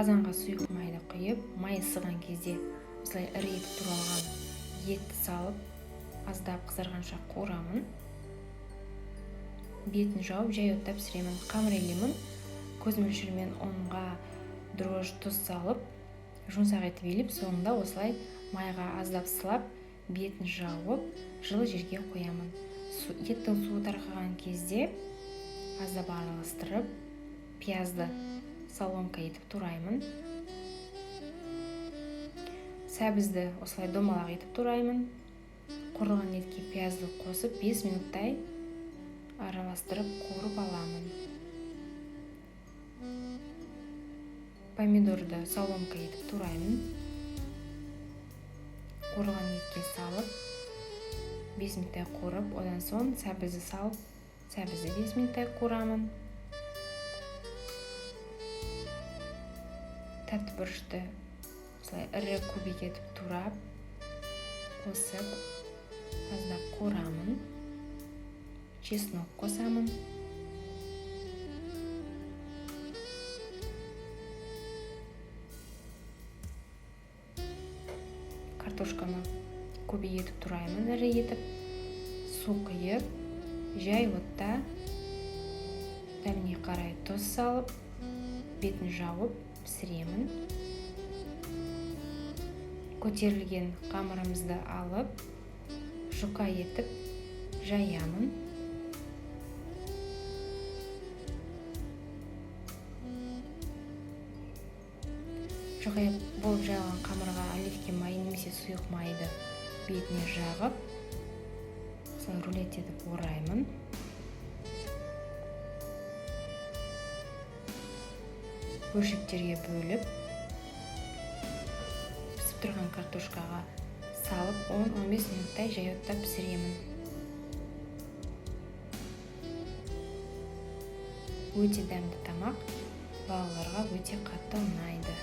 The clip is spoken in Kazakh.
Қазанға сұйық майды құйып, май ысыған кезде осылай ірі етіп туралған етті салып, аздап қызарғанша қуырамын. Бетін жауып, жай отта пісіремін. Қамыр илеймін. Көз мөлшерімен ұнға дрожж, тұз салып, жұмсақ етіп илеп, соңында осылай майға аздап сылап, бетін жауып, жылы жерге қоямын. Еттің суы тарқаған кезде аздап араластырып, пиязды соломка етіп тураймын. Сәбізді осылай домалақ етіп тураймын. Қуырылған етке пиязды қосып, 5 минуттай араластырып қуырып аламын. Помидорды соломка етіп тураймын. Қуырылған етке салып, 5 минуттай қуырып, одан соң сәбізді салып, сәбізді 5 минуттай қуырамын. Тәтті бұрышты осылай ірі кубик етіп турап, қосып, аздап қуырамын. Чеснок қосамын. Картошканы кубик етіп тураймын, ірі етіп. Су құйып, жай отта дәміне қарай тұз салып, бетін жауып пісіремін. Көтерілген қамырымызды алып, жұқа етіп жаямын. Жұқа болып жайылған қамырға оливки майы немесе сұйық майды бетіне жағып, осылай рулет етіп ораймын. Бөлшектерге бөліп, пісіп тұрған картошкаға салып, 10-15 минуттай жай отта пісіремін. Өте дәмді тамақ, балаларға өте қатты ұнайды.